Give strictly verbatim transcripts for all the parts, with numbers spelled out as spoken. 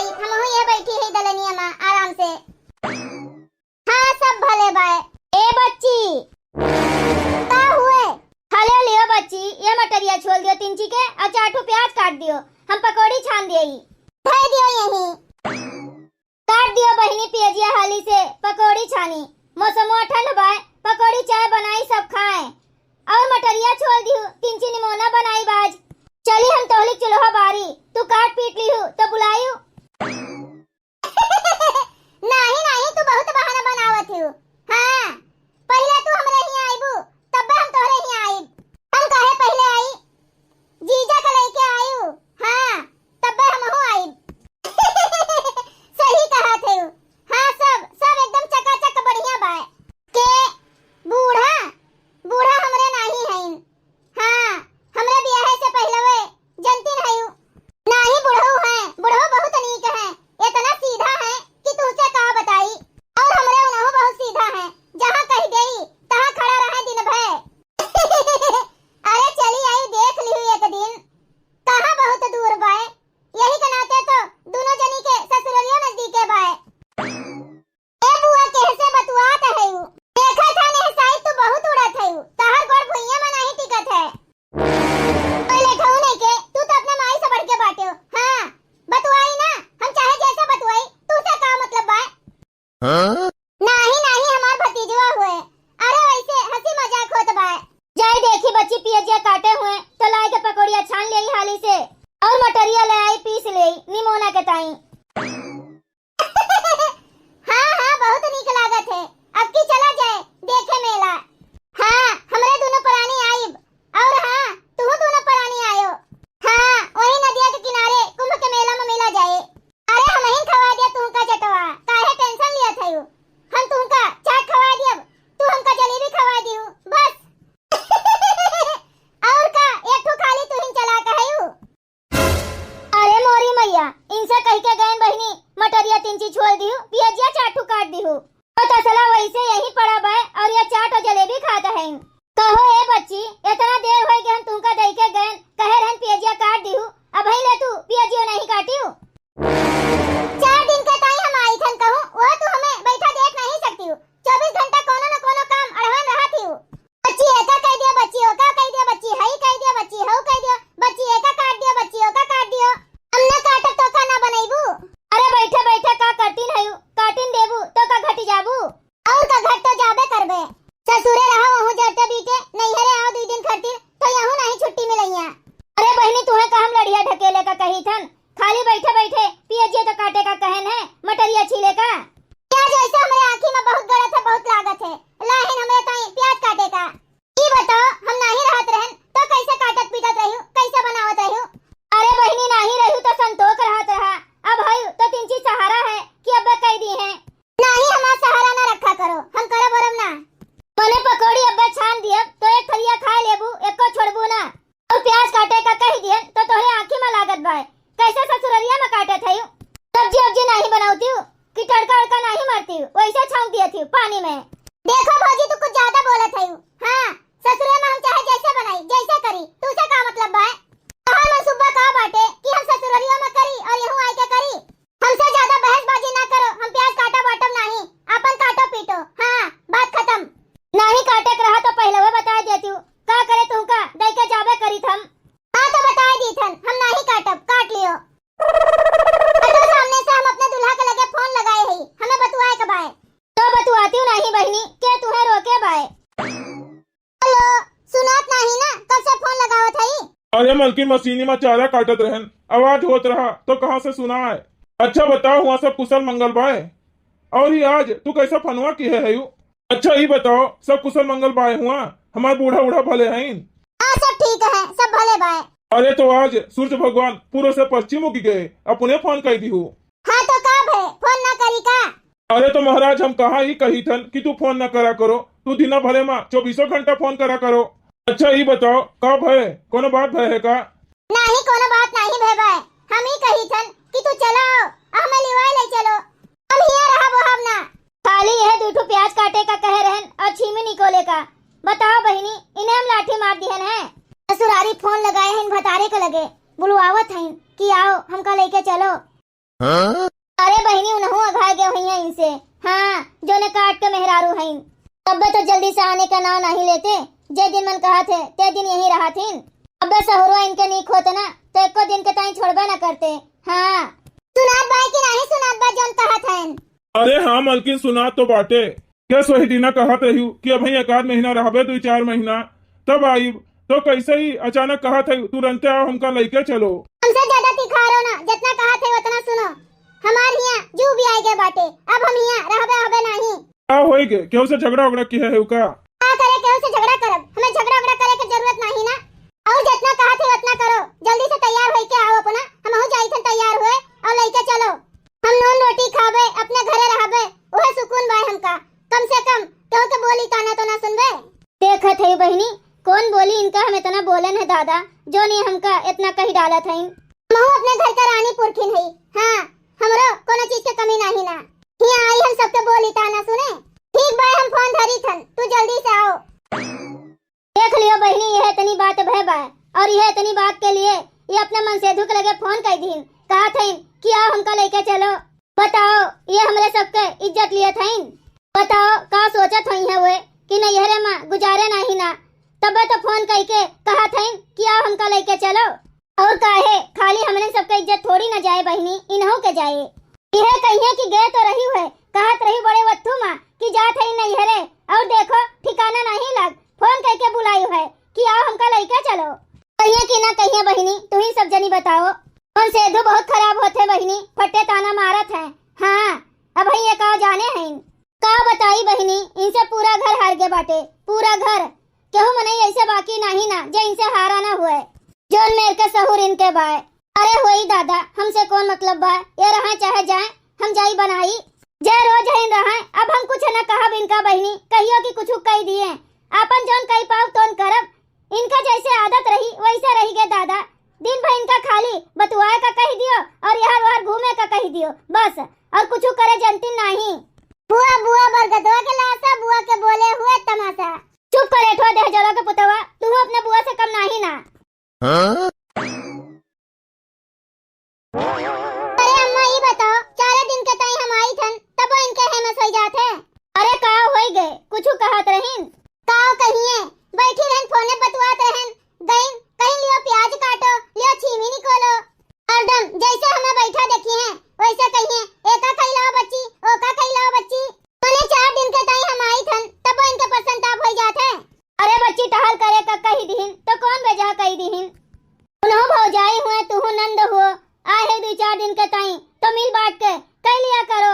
हमहू ये बैठी है दलनिया मा आराम से। हाँ, सब भले बाय। ए बच्ची। का हुए? हले लियो बच्ची, ये मटरिया छोल दियो तिनची के, और चार ठो प्याज काट दियो, हम पकौड़ी छान दियो। धर दियो यहीं। काट दियो बहिनी पियजिया हाली से पकौड़ी छानी। मौसमवा ठंड बाय, पकौड़ी चाय बनाई सब खाए। और मटरिया छोल दिहु, तिनची निमोना बनाई बाज। चली हम तोहली चुल्हा बारी, तू काट पीट लिहु तो बुलायु। नाही, नाही, तू बहुत बहाना बनावत हिउ। हाँ, पहिले तू हमरे हियाँ आइबू, तब्बे हम तोहरे हियाँ आइब। हम काहे पहिले आई? जीजा के लइके आयु। हाँ, तब्बे हमहू आइब। सही कहत हिउ। हाँ, सब, सब एकदम चकाचक बढ़िया बाय। के बूढ़ा? बूढ़ा हमरे नाही हईन। हाँ, हमरे बियाहे से पहिलवे जनती नाहीं। नाही बुढ़ऊ हैं, बुढ़ऊ बहुत नीक हैं, इतना सीधा हैं कि तुहसे का बताई। और हमरे उनहू बहुत सीधा हैं, जहाँ कहि देई, तहाँ खड़ा रहे दिन भर। अरे चली आई, देख लिहू एक दिन, कहाँ बहुत दूर बाय, यही के नाते तो दुनो जनी के ससुरलियो नजदीके बाय। ए बुआ, केहसे बतुआत हइउ? देखत हन एह साइड तू बहुत उड़त हइउ, तहर गोड़ भुइयां में नाहीं टिकत है। कोई लेठऊ नहीं के, तू तो अपने माई से बढ़ के बाटेउ। हाँ, बतुआई ना, हम चाहे जैसे बतुआई, तू से का मतलब बा? हाँ? नाही, नाही, हमार भतीजवा हुए। अरे वैसे हंसी मजाक होत बा। जाई देखी बच्ची पियजिया काटे हुए, तो लाए के पकौड़िया छान लेई हाली से, और मटरिया ले आई पीस लेई निमोना के ताई। हाँ, हाँ, बहुत नीक लागत है। अब की चला जाए देखे मेला। हाँ, हमरे दुनो परानी आइब। और हाँ, तुहू दुनो परानी आयो। हाँ, वही नदिया के किनारे कुंभ के मेला में मिला जाए। अरे, हमहिन खवा दिया तुहका चटवा, काहे tension लिया थयू? हम तुहका चाट खवा दियब, तू हमका जलेबी खवा दिहू, बस। और का, एक ठो खाली तुहिन चला कहयू? अरे मोरी मैया, इनसे कहि के गयन बहिनी, मटरिया तिनची छोल दिहू, पियजिया चार ठू काट दिहू। और तसला वैसे यहीं पड़ा बाय और या चाट और जलेबी खात हैं। कहो ए बच्ची, इतना देर होई कि हम तुमका दई के गयन, कहे रहन पियजिया काट दिहू, अबहीं ले तू पियजियो नहीं काटियो। चार दिन के ताई हम आई थन कहूँ, वो तू हमें बैठा देख नहीं सकती हो। चउबीस घंटा कोनो न कोनो काम अड़हन रहत ही हो। बच्ची एका कह दियो, बच्ची ओका कह दियो, बच्ची हई कह दियो, बच्ची हऊ कह दियो, बच्ची एका काट दियो, बच्ची ओका काट दियो। हम न काटब तो का ना बनैबू? अरे बैठे बैठे का करतीन हयू, काटिन देबू तो का घटी जाबू? और का घट तो जाबे करबे। ससुरे रहा वहू जरते बीते, नैहरे आओ दुई दिन खातिर तो यहू नहीं छुट्टी मिलैया। अरे बहिनी तुहे का हम लड़िया ढकेले का कही थन, खाली बैठे बैठे पियजिया तो काटे का कहन है, मटरिया छीले का। प्याज ऐसे हमरे आँखी में बहुत गड़त है, बहुत लागत है, लाहिन हमरे ताई प्याज काटे का। ई बताओ, हम नाही रहत रहन, तो कैसे काटत पीटत रह्यू, कैसे बनावत रह्यू? अरे बहिनी, नाही रह्यू तो संतोष रहत रहा, अब हयू तो तिनची सहारा है कि अब्बे कह दी है। नाही, हमार सहारा ना रखा करो, हम करब ओरब ना। मने पकौड़ी अब्बे छान दियब, तो एक थरिया खाए लेबू, एको छोड़बू ना। और प्याज काटे का कह दियन, तो तोहरे आँखी में लागत बाय, कैसे ससुररिया में काटत हयू? सब्जी उब्जी नाही बनावती हूँ, कि तड़का उड़का नाही मारती हूँ, वैसे छौंक दिया थी पानी में। देखो भौजी, तू कुछ ज्यादा बोलत है। हाँ, ससुरे में हम चाहे जैसे बनाई, जैसे करी, तू से का मतलब बा? तोहार मनसूबा का बाटे कि हम ससुररियो में करी और यहू आए के करी? हमसे ज्यादा बहसबाजी ना करो, हम प्याज काटब वाटब नाही, अपन काटो पीटो। हाँ, बात खत्म। नाही काटे के रहा तो पहले वो बता देती हूँ, का करे तुमका, दई के जाबे करी थम। हाँ तो बता दी थन, हम नाही काटब, काट लियो। अतो सामने से हम अपने दूल्हा के लगे फोन लगाए हई, हमें बतुआए के बाय। तो बतुआती हूँ नाही बहिनी, के तुहे रोके बाय? हेलो, सुनात नाही ना, कब से फोन लगावत हई? अरे मलकिन, मशीनी में चारा काटत रहन, आवाज होत रहा तो कहाँ से सुनाए? अच्छा बताओ, हुआ सब कुशल मंगल बाय? और ही आज तू कैसा फनवा किहे हयू? अच्छा, ई बताओ, सब कुशल मंगल बाय हुआ? हमार बूढ़ा, बूढ़ा भले हईन? हाँ, सब ठीक है, सब भले बाय। अरे, तो आज सूर्य भगवान पूर्व से पश्चिम उगि गए, अपने फोन कइ दिहू। हाँ, तो का भय, फोन ना करी का? अरे, तो महाराज, हम कहाँ ई कही थन कि तू फोन ना करा करो, तू दिना भरे मा चउबीसों घंटा फोन करा करो। अच्छा, ई बताओ, का भय, कोनो बात भय है का? नाही, कोनो बात नाही भय बाय। हम ई कही थन कि तू चला आओ, आ हमें लिवाए ले चलो। हम हियाँ रहब ओहब ना। खाली यह दू ठो प्याज काटे का कहे रहन और छीमी निकोले का। बताओ बहिनी, इन्हें हम लाठी मार दिहन है। ससुरारी फोन लगाए हैं भतारे के लगे, बुलवावत हैं कि आओ, हमका लेके चलो। अरे बहिनी, उनहू अघाय गए हुई हैं इनसे। हाँ, जोने काट के मेहरारू हईन। तब्बे तो जल्दी से आने का नाव नहीं लेते। जे दिन मन कहत है, ते दिन यहीं रहत हिन। अब्बे सहुरो इनके नीक होते ना, तो एको दिन के ताई छोड़बे न करते। हाँ। सुनात बा कि नहीं सुनात बा जोन कहत हईन? अरे हाँ मलकिन, सुनात तो बाटे। के सोहिटीना कहत रही कि अबहीं एक आध महीना रहबे, दुई चार महीना, तब आइब। तो कैसे ही अचानक कहत है, तुरंते आओ, हमका लइके चलो। हमसे ज्यादा तिखारो ना, जितना कहत है उतना सुनो। हमार हियाँ जू भी आए गए बाटे, अब हम हियाँ रहबे, रहबे नहीं। का होई गे? केहू से झगड़ा उगड़ा किहे है का? का करे, केहू से झगड़ा करब? हमें झगड़ा उगड़ा करे के जरूरत नाही ना। और जितना कहत है उतना करो, जल्दी से तैयार होई के आओ अपना, हमहू जाई थन तैयार हुए और लइके चलो। हम नून रोटी खाबे, अपने घरे रहबे, उहे सुकून बाय हमका। कम से कम केहू के बोली ताना तो ना सुनबे। देखत है बहिनी, कौन बोली इनका हम इतना बोलन है दादा, जोन ई हमका इतना कही डालत हईन। हमहू अपने घर का रानी पुरखिन हई। हाँ, हमरो कोनो चीज के कमी नाही ना। हियाँ आई हम सबके बोली ताना सुने। ठीक बाय, हम फोन धरी थन, तू जल्दी से आओ। देख लियो बहिनी, यह इतनी बात भय बाय, और यह इतनी बात के लिए ये अपने मनसेधु के लगे फोन कर दीन, कहा थईन कि आओ हमका लेके चलो। बताओ, ये हमरे सबके इज्जत लिए थईन? बताओ, का सोचत होई है वे कि नैहरे में गुजारे नाही ना, तबे तो फोन करके कहा थईन कि आओ हमका लेके चलो। और काहे, खाली हमरे सबके इज्जत थोड़ी न जाए बहिनी, इनहू के जाए। इहे कहिए कि गए तो रही है, कहत रही बड़े वत्थू माँ कि जात है नैहरे, और देखो ठिकाना नहीं लग, फोन करके बुलाई है कि आओ हमका लइके चलो। कहिए कि ना कहिए बहिनी, तू ही सब जनी बताओ। कौन सेधु बहुत खराब होत है बहिनी, फट्टे ताना मारत है। हाँ, अब ये का जाने हैं। का बताई बहिनी, इनसे पूरा घर हार गे बाटे, पूरा घर। केहू मनई ऐसे बाकी नाही ना, जे इनसे हारा ना हुए। जौन मेर के सहूर इनके बाय। अरे होई दादा, हमसे कौन मतलब बाय, ये रहा चाहे जाए, हम जाई बनाई। जे रोज है इन रहा, अब हम कुछ न कहब इनका बहिनी, कहियो कि कुछ कह दिए। आपन जौन कह पाओ तौन करब, इनका जैसे आदत रही, वैसे रही गे दादा। दिन भर इनका खाली बतुआए का कह दियो और यहाँ वहाँ घूमे का कह दियो, बस, और कुछ करे जनती नाही। बुआ, बुआ, बरगदवा के लाशा, बुआ के बोले हुए तमाशा। चुप कर, एठवा देह जला के पुतवा, तू अपने बुआ से कम नाही ना। हाँ? अरे अम्मा, ई बताओ, चारे दिन के ताई हम आई थन, तब इनके हेमस होई जात है। अरे का होई गए, कुछ कहत रहीन? का कहिए, बैठी रहन, फोने बतुआत रहन, गईन, कहीं लियो प्याज काटो, लियो छीमी निकोलो। हरदम जैसे हमें बैठा देखी हैं, वैसे कहिए, "एका खइलाओ बच्ची, ओका खइलाओ बच्ची।" मने चार दिन के ताई हम आई थन, तब इनके पसंताप होई जात है। अरे बच्ची, टहल करे का कही दिहिन, तो कौन बेजा कही दिहिन? उन्हों भौजाई हुए, तुहू नंद हुओ, आए है दुई चार दिन के ताई, तो मिल बांट के कई लिया करो।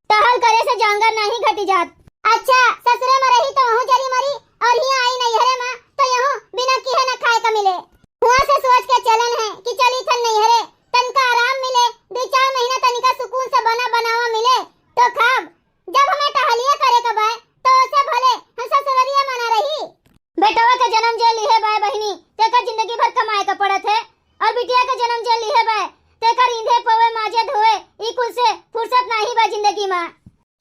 टहल करे से जांगर नाही घटी जात। अच्छा, ससुरे में रही तो वहूँ जरी मरी, और हियाँ आई नैहरे में तो यहूँ बिना किहे न खाए का मिले। हुआँ से सोच के चलन है कि चली थन नैहरे, तनका आराम मिले, दुई चार महीना तनिका सुकून से बना बनावा मिले, तो खाब। जब हमें टहलिया करे का बाय, तो ओसे भले हम ससुररिया मना रही। बेटवा के जन्म जे लिहे बाय बहिनी, तेकर जिंदगी भर कमाए का पड़त है, और बिटिया के जन्म जे लिहे बाय, तेकर ईंधे पोवे, माजे धोवे, ई कुल से फुर्सत नाही बा जिंदगी मा।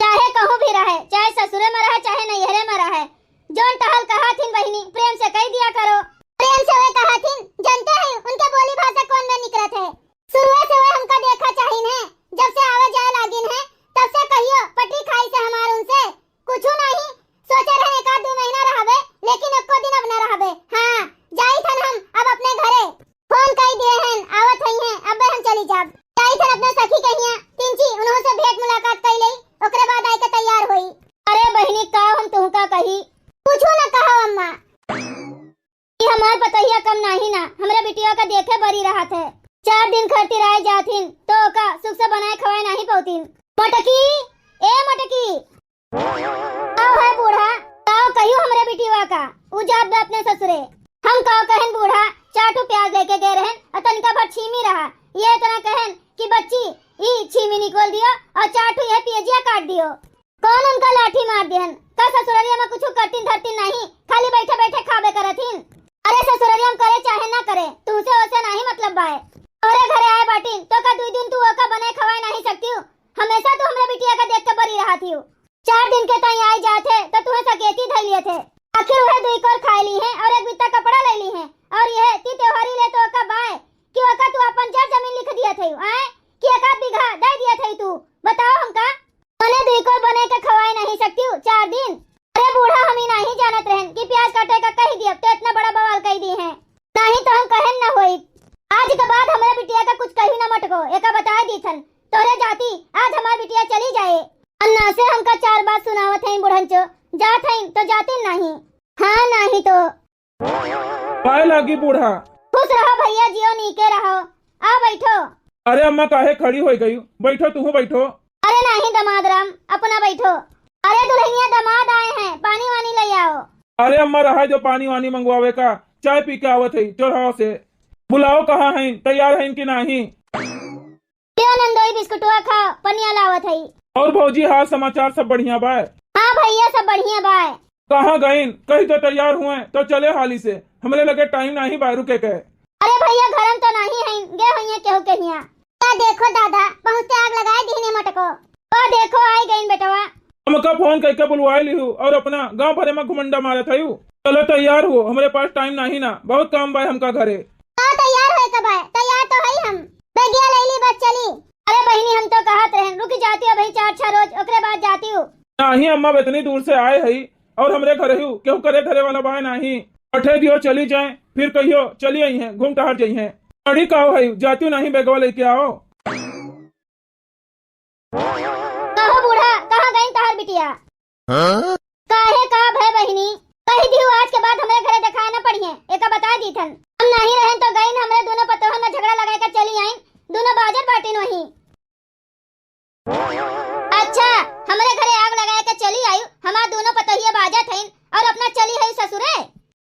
चाहे कहूँ भी रहे, चाहे ससुरे में रहे, चाहे नैहरे में रहे, जौन टहल कहा थिन बहिनी, प्रेम से कह दिया करो। प्रेम से वे कहा थिन, जानते हैं उनके बोली भाषा कौन में निकलत है। शुरुए से वे हमका देखा चाहिन है, जब से आवे जाए लागिन है, तब से कहियो पटरी खाई से हमार उनसे कुछू नहीं। सोचे रहन एक आध दो महीना रहबे, लेकिन एको दिन अब न रहबे। हाँ, जाई थन हम अब अपने घरे। फोन कई दिए हैं, आवत हई हैं, अबे हम चली जाब। जाई थन अपने सखी के हियां, तिनची उन्हों से भेंट मुलाकात कई लई, ओकरे बाद आए के तैयार होई। अरे बहिनी, का हम तुहका कही? कुछू न कहो अम्मा। ई हमार पतोहिया कम नाही ना, हमरे बिटिया का देखे बरी रहत है। चार दिन खातिर आए जाथिन, तो ओका सुख से बनाए खवाए नाही पौतीन। मटकी, ए मटकी। आओ है बूढ़ा, काव कहियो हमरे बिटिया का, उ जात बा अपने ससुरे। हम काव कहन बूढ़ा, चार ठो प्याज लेके गए रहन, और तनिका भर छीमी रहा। ये इतना कहन कि बच्ची, ई छीमी निकोल दियो और चार ठो यह पियजिया काट दियो। कौन उनका लाठी मार दिहन? का ससुररिया में कुछ करतीन धरतीन नहीं, खाली बैठे बैठे खाबे करत हिन? अरे ससुररिया में करे चाहे ना करे, तुमसे ओसे नहीं मतलब बाय। तोहरे घरे आए बाटीन, तो का दुई दिन तू ओका बने खवाए नहीं सकती हूँ? हमेशा तू हमरे बिटिया का देख के बरी रहत हियो। चार दिन के ताई आई जात है, तो तुम्हें सकेती धई लिए थे। आखिर वह दुई कोर खाए ली हैं और एक बित्ता कपड़ा ले ली हैं, और यह ती त्योहारी ले तो ओका बाय कि ओका तू अपन जर जमीन लिख दिया थे, आए कि एक आध बीघा कुछ कही ना मटको, एका बताए दीथन, तोहरे जाती आज हमार बिटिया चली जाए। अन्ना से हमका चार बात सुनावत हैं बुढ़ंचो, जात हैं तो जाती नहीं, हाँ नहीं तो। पाए लागी बूढ़ा। खुश रहो भैया, जियो नीके रहो। आ बैठो। अरे अम्मा, काहे खड़ी होइ गई? बैठो, तुहू बैठो। अरे नहीं दमाद राम, अपना बैठो। अरे दुल्हनिया, दमाद आए हैं, पानी वानी ले आओ। अरे अम्मा, रहा जो पानी वानी मंगवावे का, चाय पी के आवत है चोरहाव से। बुलाओ, कहाँ हैं, तैयार हैं कि नहीं? लियो नंदोई, बिस्कुटवा खाओ, पनिया लावत हई। और भौजी, हाल समाचार सब बढ़िया बाय? हाँ भैया, सब बढ़िया बाय। कहाँ गईन? कही तो तैयार हुए तो चले हाली से, हमरे लगे टाइम नाही बाय रुके के। अरे भैया, घरम तो नाही हईन, गे होइहें केहू के हियाँ। का देखो दादा, पहुँचते आग लगाए दीहने मटको। का देखो, आई गईन बेटवा। हमका फोन करके बुलवाए लिहू और अपना गांव भरे में घुमंडा मारत हयू। चलो तैयार हो, हमरे पास टाइम नाही ना, बहुत काम बाय हमका घरे। का तैयार होए के बाय? तैयार तो हई हम। बैगिया लइली, बस चली। अरे बहिनी, हम तो कहत रहन, रुकि जाती अबहीं चार छह रोज, ओकरे बाद जाती हूँ। नाही अम्मा, अब इतनी दूर से आए हई और हमरे घरे हू, केहू करे धरे वाला बाय नाही। पठे दियो, चली जाए, फिर कहियो चली आई हैं, घूम टहर जाई हैं। अड़ी काहो हई, जाती हूँ नाही, बैगवा लेके आओ। कहो बूढ़ा, कहाँ गईन तहार बिटिया? हाँ? काहे का भय बहिनी? कही दिहु आज के बाद हमरे घरे देखाए न पड़िहें, एका बता दीथन। हम नाही रहेन तो गईन हमरे दोनों पतोहन में झगड़ा लगाए के चली आईन, दोनों बाजत बाटिन वहीं। अच्छा, हमरे घरे आग लगाए के चली आयु, हमार दोनों पतोहिया बाजत हईन और अपना चली हई ससुरे।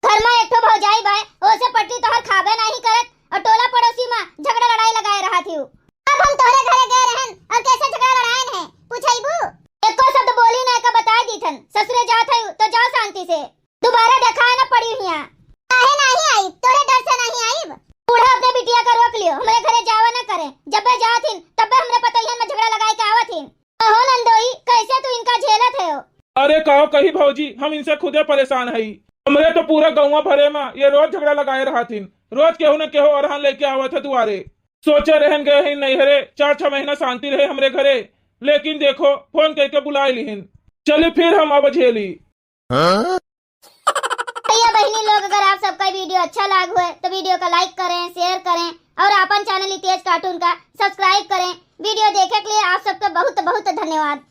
घर में एक ठो भौजाई बाय, ओसे पट्टी तोहर खाबे नाही करत और टोला पड़ोसी में झगड़ा लड़ाई लगाए रहत हिउ। अब हम तोहरे घरे गए रहन और कैसे झगड़ा लड़ाएन है, पूछइबू? एको शब्द बोली ना, एका बताए दीथन, ससुरे जात हयू तो जाओ शांति से, दोबारा देखाए ना पड़ी हियाँ। काहे नाही आइब? तोरे डर से नाही आइब। बूढ़ा अपने बिटिया का रोक लियो, हमरे घरे जावा ना करे, जब्बे जात हिन तब्बे हमरे पतोहियन में झगड़ा लगाए के आवत हिन। कहो नंदोई, कैसे तू इनका झेलत है हो? अरे काव कही भौजी, हम इनसे खुदे परेशान हई। हमरे तो पूरा गौवा भरे में ये रोज झगड़ा लगाए रहत हिन, रोज केहू न केहू अरहन लेके आवत है दुआरे। सोचे रहन गए हैं नैहरे, चार छह महीना शांति रहे हमरे घरे, लेकिन देखो फोन करके बुलाए लिहिन। चली फिर हम अब झेली। भैया बहिनी लोग, अगर आप सबका वीडियो अच्छा लाग हुए तो वीडियो का लाइक करें, शेयर करें और आपन चैनल हितेश कार्टून का सब्सक्राइब करें। वीडियो देखे के लिए आप सबका बहुत बहुत धन्यवाद।